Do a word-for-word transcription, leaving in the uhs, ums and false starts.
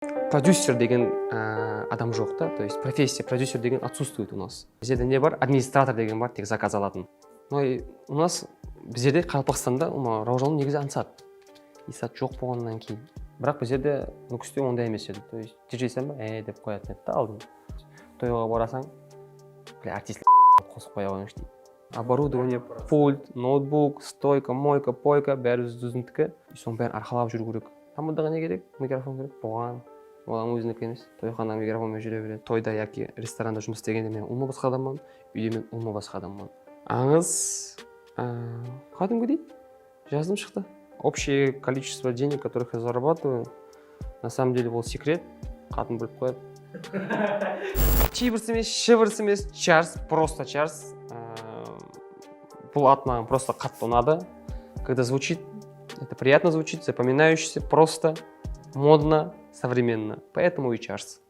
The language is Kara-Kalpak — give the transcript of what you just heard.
Prodyuser degen, á, adam joq ta, то есть профессия, prodyuser degen отсутствует у нас. Bizlerde ne bar? Administrator degen bar, tek zakaz alatın. Ну и у нас, bizlerde Qaraqalpaqstanda, umuman, rawajlanıw negizi ańsat. Isat joq bolǵannan keyin. Biraq bizlerde Nókiste onday emes edi. То есть, djsem ba, e, dep qoyatın edi da aldın. Toyǵa barasań, bile, artistler qosıp qoya qoyıńshı deydi. Оборудование, пульт, ноутбук, стойка, мойка, пойка, bári óziniktiki. Sonıń bárin arqalap júriw kerek. Tamadaǵa ne kerek? Mikrofon kerek. Buǵan, ol hám óziniki emes. Toyxanada mikrofon menen júre beredi. Toyda yaki restoranda jumıs islegende men ulıwma basqa adamman, úyde men ulıwma basqa adamman. Ańız, á, qádimgidey jazdım shıqtı. Общее количество денег, которых я зарабатываю, на самом деле, ol секрет. Qatın bilip qoyadı. Чибрс emes, shibrs emes, Чарс, просто Чарс. Á, bul at maǵan просто qattı unadı. Когда звучит, это приятно звучит, запоминающийся, просто, модно, современно. Поэтому и Чарс.